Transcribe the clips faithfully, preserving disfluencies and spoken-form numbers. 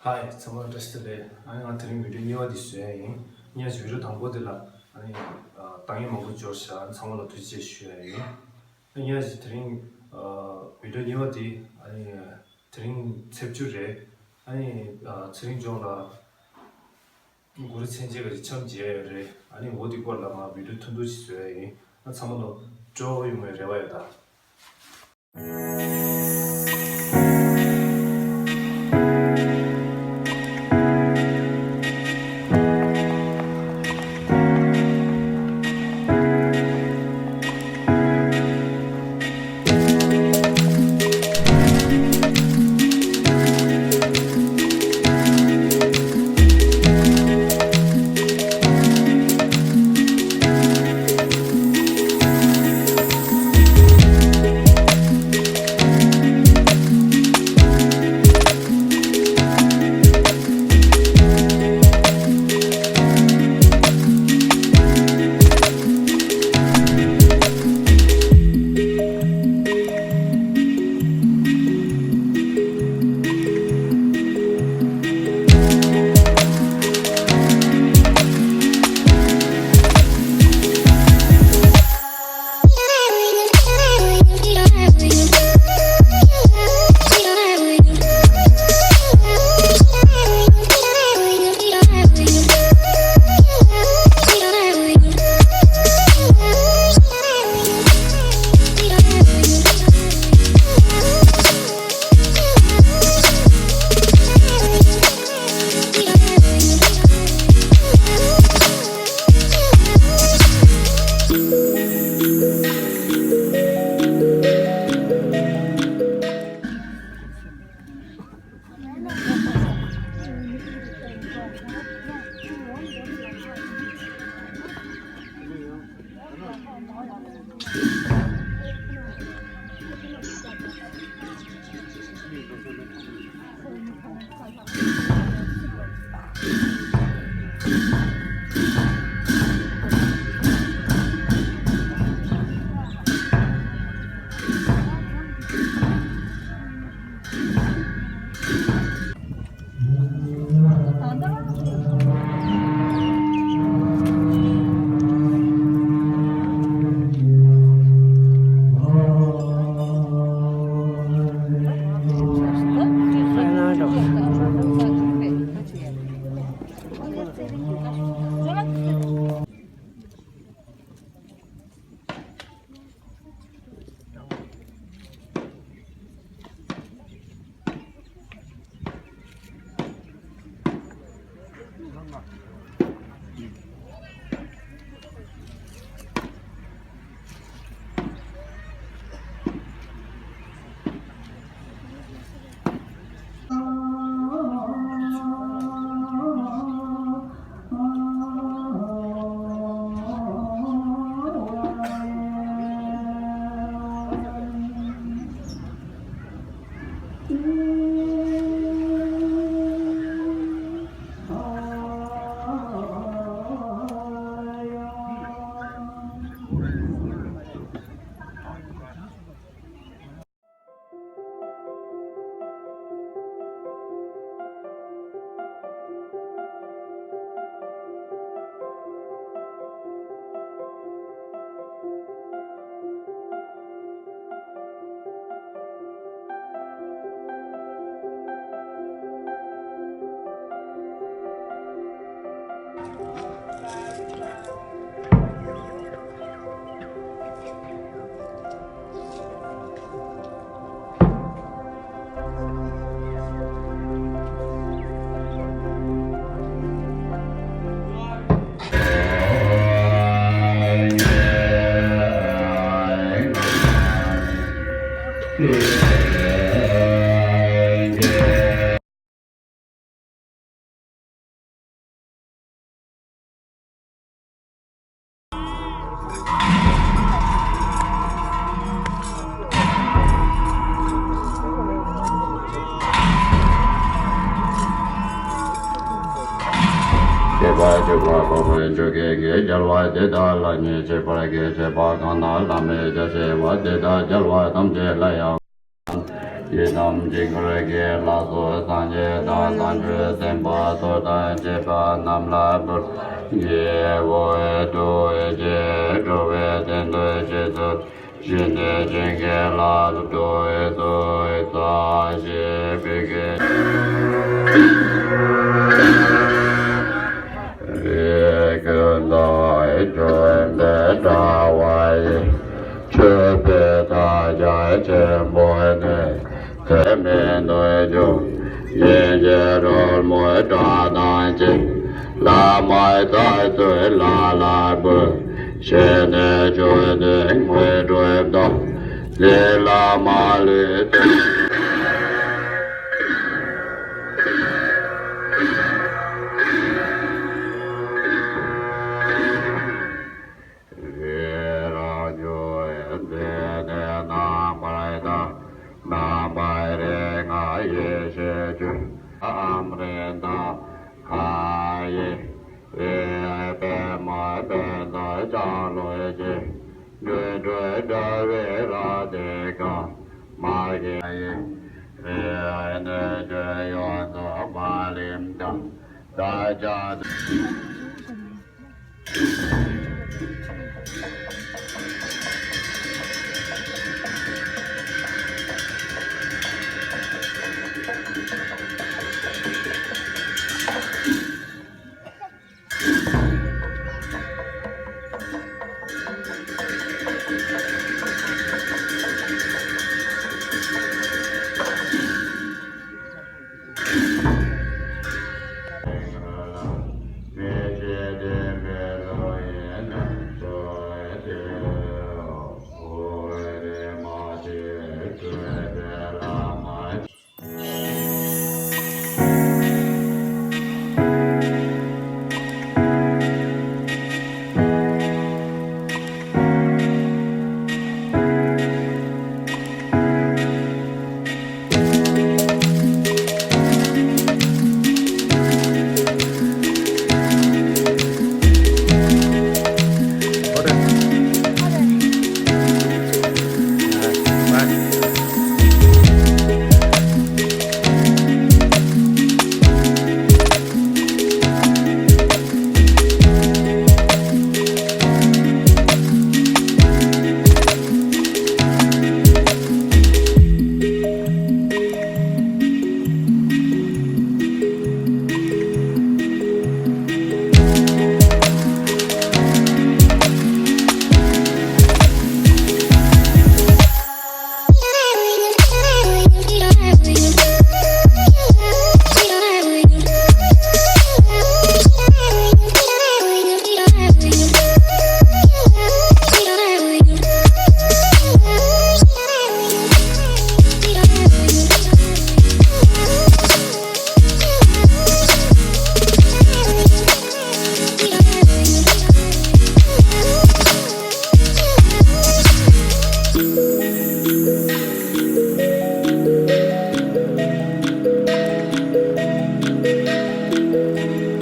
ཧའི། ཚང་མ་བཀྲ་ཤིས་བདེ་ལེགས། ཨ་ནི་ང་དེ་རིང་བི་ཌིའོ་གཉིས་པ་འདི་བཟོ་ཡ་ཡིན། ཉག་གཅིག་བི་ཌིའོ་དང་པོ་དེ་ལ་ཨ་ནི་ཨ་ལྟ་མཁན་མང་པོ་འབྱོར་ཤག་ཨ་ནི་ཚང་མ་ལ་ཐུགས་རྗེ་ཆེ་ཞུ་ཡ་ཡིན། ཨ་ཉག་གཅིག་དེ་རིང་ཨ་བི་ཌིའོ་གཉིས་པ་འདི་ཨ་ནི་དེ་རིང་ཚེས་བཅུ་རེད། ཨ་ནི་ཨ་ཚེ་རིང་ཇོ་ལགས་གུ་རུ་མཚན་བརྗོད་ཀྱི་རེད། འཆམ་མཇལ་ཡ་རེད། ཨ་ནི་འོ་དེ་སྐོར་ལ་ང་བི་ཌིའོ་ཐུང་ཐུང་ཞིག་བཟོ་ཡ་ཡིན། ཨ་ཚང་མ་ལ་སྤྲོ་པོ་ཡོང་བའི་རེ་བ་ཡོད་ད། བྱེད་པ་བྱེད་པ་འཕགས་པའི་ཆོས་ཀྱི་དགེ་རྒྱལ་བ་དེ་དག་ལ་ཉེས་བྱས་པར་གྱིས་བྱས་པ་གང་དག་བླ་མེད་བྱ་བྱེད་པ་དེ་དག་རྒྱལ་བ་ཐམས་ཅད་ལ་ཡང་། ཡི་དམ་དཀྱིལ་འཁོར་གྱི་ལྷ་ཚོགས་སངས་རྒྱས་དང་བྱང་ཆུབ་སེམས་དཔའ་ཚོགས་དང་བཅས་པ་རྣམས་ལ་འབུལ། ཡི་འོད་དུ་བྱེད་འགྲོ་བའི་དོན་དུ་རྗེས་སུ་བྱིན་ནས་བྱིན་གྱིས་བརླབ་ཏུ་གསོལ་ཞེས་འབོད་སྐད། རིགས་ཀུན་དང་མཐུན་པའི་དྲ་བ་ཡིས། མཆོད་པའི་དར་ཆ་ཆེན་པོ་ནི། དེ་མིན་དུ་འཇུག་ཡིན་གྱི་རོལ་མོའི་སྒྲ་དང་བཅས། བླ་མའི་རྩ་བརྒྱུད་ལ་ལ་འབུལ། ཞལ་ནས་བརྗོད་དོན་དངོས་གྲུབ་དང་། ལས་ལ་མ་ལུས་ཏེ། རང་རྒྱུད་འདི་ནི་རྣམ་པར་དག་རྣམ་པར་རིག་ང་ཡེ་ཤེས་སྤྱོད། ཨ་མྲྀ་ཏ་ཁ་ཡེ། ཨེ་པདྨ་པད་ཚལ་ལྕང་ལོའི་རྒྱན། སྒྲོན་འགྲོ་དྲ་བའི་ར་དེ་ཀ་མ་གི་ཡེ། ཨེ་གནོད་སྐྱོན་ཡོངས་སུ་མ་ལེན་ཀྱང་། བདག་ཀྱང་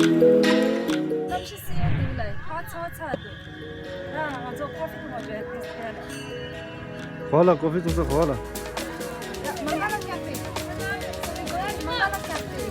གནམ་གཤིས་བསིལ་ཡོད་འདུག་ལ། ཧ་ཚ་ཚ་འདུག་ང་ཚོ་ཀོ་ཧྥི་འཐུང་བ་རེད། དེ་ཟེར་ལ། གོ་ལ་ཀོ་ཧྥི་འཐུང་ས་གོ་ལ། མ་ང་ལ་ཀྱག་ཏེ། མ་ང་ལ་ཀྱག་ཏེ།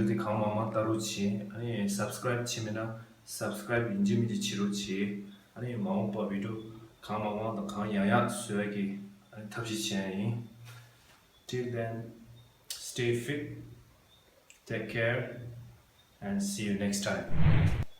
འདི་གང་མང་མང་ལྟ་རོགས་བྱེད། ཨ་ནི་subscribe བྱེད་མེད་ན་subscribe ཡིན་གཅིག་མིན་གཅིག་བྱེད་རོགས་བྱེད། ཨ་ནི་མ་འོངས་པ་video གང་མང་མང་དང་གང་ཡག་ཡག་བཟོ་ཡག་གི་ཨ་ནི་ཐབས་ཤེས་བྱེད་ཡ་ཡིན། Till then, stay fit, take care, and see you next time.